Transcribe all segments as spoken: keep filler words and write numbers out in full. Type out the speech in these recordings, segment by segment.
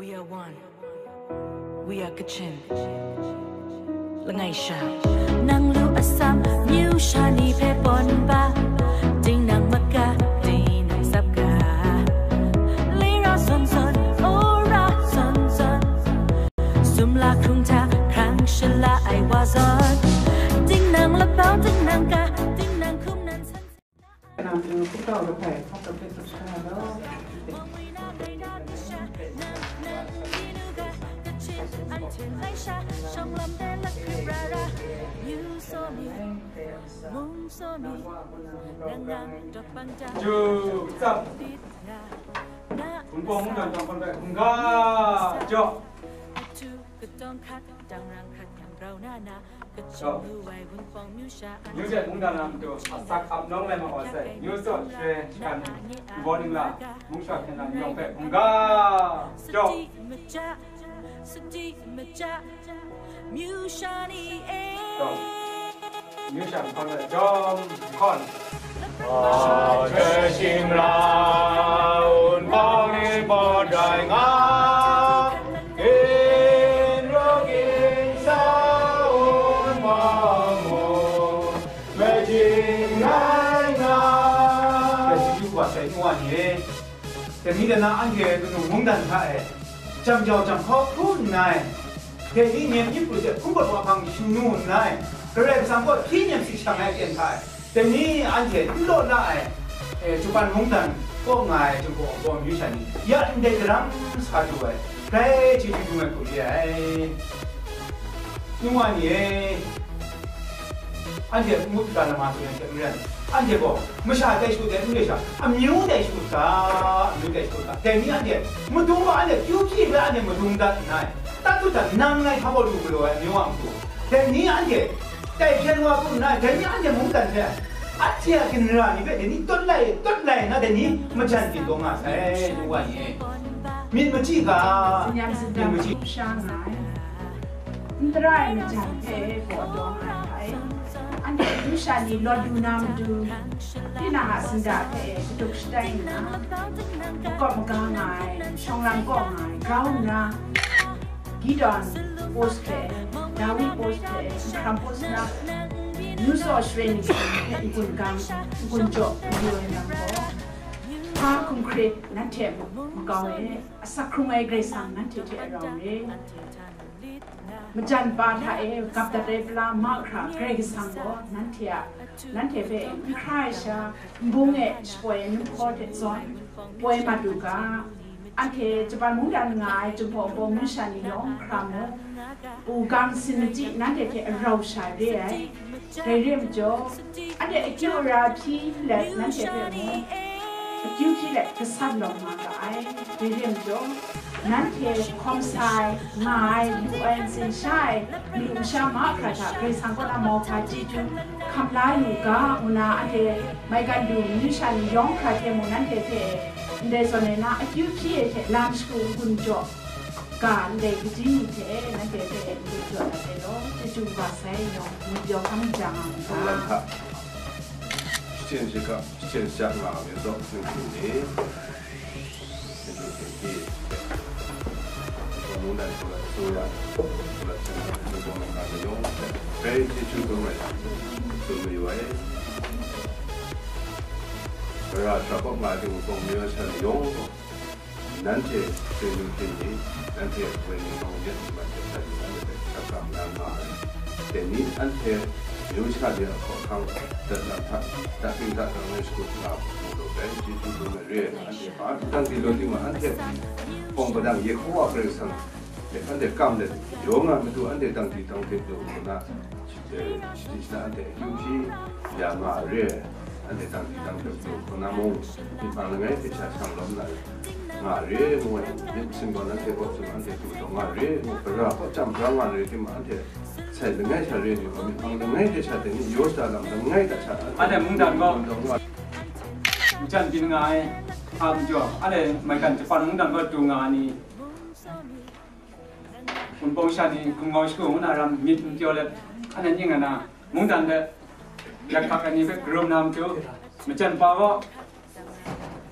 We are one. We are Kachin. Langai sha. Nang lu Assam, myu sha ni hpe pawn ba. Ding nang maka, ding nang sap ga. Lira son son, ora son son. Sumla hkrung hta, hkrang shala ai wa zawn. Ding nang labau, ding nang ga, ding nang hkum nan san. Ju, tsap. Hpung pawng mungdan tang hpan bai hkungga jaw. Jaw. Myu de mungdan a matu asak ap nawng lai ma wa sai. Myu tsaw share shakan ni. Morning la. Mung shwa hkyen na yawng hpe hkungga jaw. Sadi maja, sadi maja, myu sha ni e. Jaw. Myu sha hkawng la jawm hkawn. Ai, shing la, un bang ni baw dai nga, kin ru kin sa un bang mu, majing ngai nga. Rai chyeju wa sai nu wa ni e. Dai ni dai na anhte kanu mungdan hta e, jam jau jam hkawk hkru nna e, dai ni nem myit pru hte hkungbat wa hpang shingnu nna e, Karai Kasang kaw hpyi nem si shang ai aten hta e, dai ni anhte n law na ai, e, Japan mungdan kaw nga ai Jinghpaw Wunpawng myu sha ni, ya ndai daram sa du ai, grai chyeju dum ai hku re ai. Nu wa ni e, anhte ngut ga lama tsun ai hte maren, anhte gaw masha tai shu ai n re sha, amyu tai shu ga, amyu tai shu ga. Dai ni anhte madung wa anhte kyu hpyi hpe anhte madung dat nna, tat tut dat nang ngai hpa gaw lu galaw ai amyu a matu. Dai ni anhte tai hpyen wa pru nna, dai ni anhte mungdan hpe, anhte a ginra ni hpe dai ni tawt lai, tawt lai nna, dai ni majan byin taw nga sai, nu wa ni e. Myit machyi ga, myit machyi. Sha nga ai. N tara ai majan hpe baw taw nga ai hta e, anhte myu sha ni lawt lu na matu, tinang a sinda hpe kaduk shatai nna, makawp maga nga ai, shawng lam kaw nga ai, grau nna, Gideon post hpe, Dawi post hpe, Nhkram post na, myu tsaw share ni hpe n-gun gang, n-gun jaw, n-gun jaw yang gaw, hpa hkum hkrit nanhte makau e, asak hkrung ai Karai Kasang nanhte hte rau re. Majan pa hta e gap dat ai pala mahkra Karai Kasang gaw nanhte a, nanhte hpe n hkra ai sha, nbung e shapoi ai ninghpaw hte zawn poi mat u ga. Anhte Japan mungdan nga ai Jinghpaw Wunpawng myu sha ni yawng hkra mu. U gang sin machyi nanhte hte arau sha re ai. Dai re ai majaw, anhte akyu ara hpyi let nanhte hpe mung akyu hpyi let gasat lawm nga ga ai. Dai re ai majaw, nanhte hkawm sa ai, nga ai, lu ai, ntsin sha ai, madu masha mahkra hta Karai Kasang kaw na mauhpa chyeju hkam la yu ga, ngu na anhte maigan du myu sha ni yawng hkra hte mung nanhte hpe ndai zawn ai na akyu hpyi ai hte lam shagu n-gun jaw ga ndai kaji ni hte nanhte hpe n-gun jaw dat ai law, chyeju kaba sai yawng myit yawng hkam ja nga mu ga. Hta, shachyen shakap, shachyen shajak nga ai zawn, singsin ni, singsin hpyi, mungdan hkawm ai asuya, hkawm ai hkyen hkyen ai yawng hte, grai chyeju dum ai, tsun mayu ai. Gara shara kawp nga ai Jinghpaw Wunpawng myu sha ni yawng gaw, nanhte chyeju hpyi ni, nanhte wenyi nau yen nman hte sha ni, nanhte hpe shakram ya nga ai. Dai ni anhte myu sha ni a hkawhkang dat na hta, dat ting hta rang ai shakut nga mu lu ai, chyeju dum ai re ai, anhte hpa dang di lu ting ma, anhte hpawng padang Yehowa Karai Kasang hte anhte kam let, yawng a matu anhte dang di dang hte lu nna, eh, shaji shana anhte akyu hpyi ya nga re ai, anhte dang di dang hte lu hkawng na mung, myit hpang langai hte sha shang lawm na nga re ai, ngu ai, myit masin gaw nanhte kaw hte anhte du taw nga re ai, ngu, gara kaw chyam bra nga re ai, timung anhte sai langai sha re ai ni gaw, myit hpang langai hte sha dai ni, yaw shada lam langai hta sha, anhte mungdan gaw, majan byin nga ai, a majaw, anhte maigan Japan mungdan gaw du nga ai ni, Wunpawng sha ni hkum ngau shagu ngu na ram myit n pyaw let, anhte ning ai na, mungdan hpe yak hkak ai ni hpe karum na matu, majan pa gaw,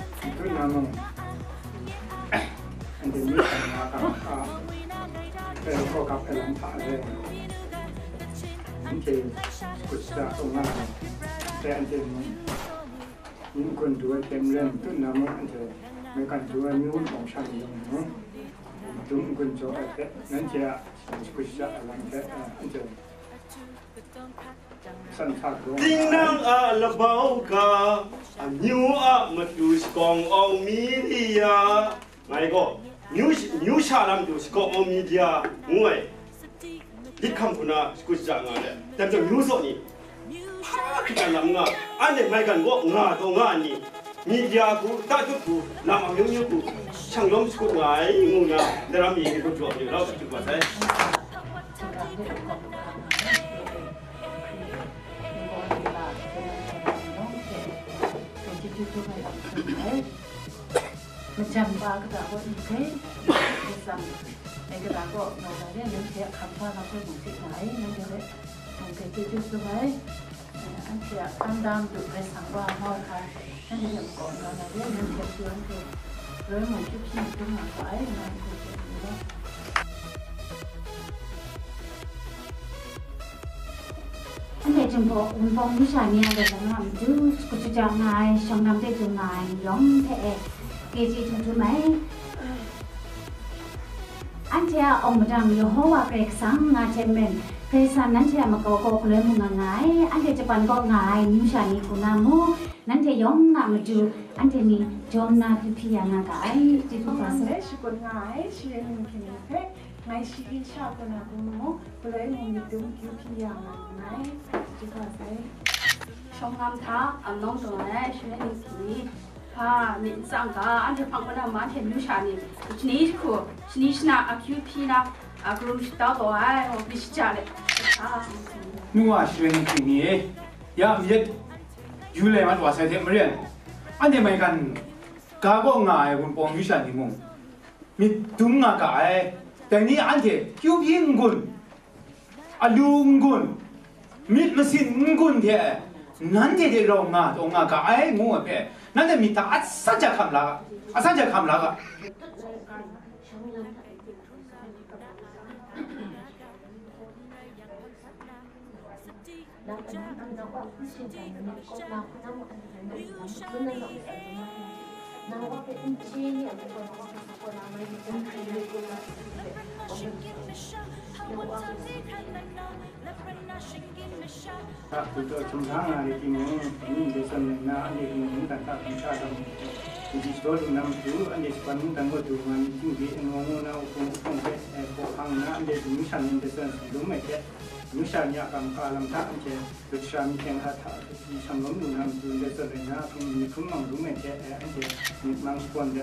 N-, tut na mung, anhte myi sha nga ga hkra, dai hkawhkap ai lam hta e, anhte shakut shaja taw nga ai, dai anhte mung, n-gun du ai hte maren, tut na mung, anhte maigan du ai myu wunpawng sha ni yawng mung, dum n-gun jaw ai hte, nanhte a shakut shaja ai lam hte, anhte Tinang a labau ga, amyu a matu shakawng awng mi li ya, ngai gaw, myu, myu sha lam tu shakawng awng mi li ya, ngu ai. Lit hkam hku na shakut shaja nga let, dai majaw myu zaw ni, hpa hkrit ai lam nga, anhte maigan kaw nga taw nga ai ni, Myi ya hku, tatut hku, lam amyu myu hku, shanglawm shakut nga ai, ngu na, daram mi hku jaw yu lau, shakut wa sai. Majan ba kata kaw n hte, n tsang, dai kata kaw nga na re, nanhte a hkam hpa na hpe mung hte nga ai, nanhte hpe, nanhte chyeju sum ai. Anhte a kandam du Karai Kasang wa mau hkra, nanhte hpe makaw nga na re, nanhte hpe anhte roi mung chyup hpyi hkrum nga ga ai, nga ai hte chye lu ai. Anhte Jinghpaw Wunpawng myu sha ni a loi lam na matu, shakut shaja nga ai, shawng lam de du nga ai ni yawng hpe e, chyeju htum htum ai. Anhte a awng madang Yehowa Karai Kasang nga hte maren, Karai Kasang nanhte a makau kaw galoi mu nga nga ai, anhte Japan kaw nga ai myu sha ni hku na mu, nanhte yawng a matu, anhte ni jawm na hpyi hpyi ya nga ga ai, chyeju kaba sai. Shakut nga ai, share ni hkyen ni hpe, ngai shi sha kaw na hku mu, galoi mu myit dum hpyi hpyi ya nga nngai, chyeju kaba sai. Shawng lam hta, amnawng taw ai, share ni hkyen ni, Hpa, myit n tsang ga, anhte hpang kaw na ma, anhte myu sha ni, shani jahku, shani shana, akyu hpyi na, a, karum shatau taw ai, myit shaja let, sa, Nu wa sharen hkri ni e, ya myit yu lai mat wa sai hte maren, anhte maigan ga kaw nga ai Wunpawng myu sha ni mung, myit dum nga ga ai. Dai ni anhte kyu hpyi n-gun, alu n-gun, myit masin n-gun hte nanhte hte rau nga taw nga ga ai, ngu ai hpe, nanhte myit hta asak ja hkam la ga, asak ja hkam la ga. Hta hku taw hkrum hkra nga ai timung, anhte ndai zawn rai nna, anhte hpung mungdan hta hkrum hkra ai lam, kaji shadaw lu na matu, anhte Japan mungdan kaw du nga myit htingde, n-, ngu ngu na, hpung hpung hpe, eh, hpaw hkang nna, anhte myu sha ni ndai zawn shanglum ai hte, myu sha ni a kam ka lam hta anhte lut sha myihteng hta hta hkrit shanglawm lu na matu, ndai zawn rai nna, hpung myit hkrum mang dum ai hte, eh, anhte myit mang shakawn de.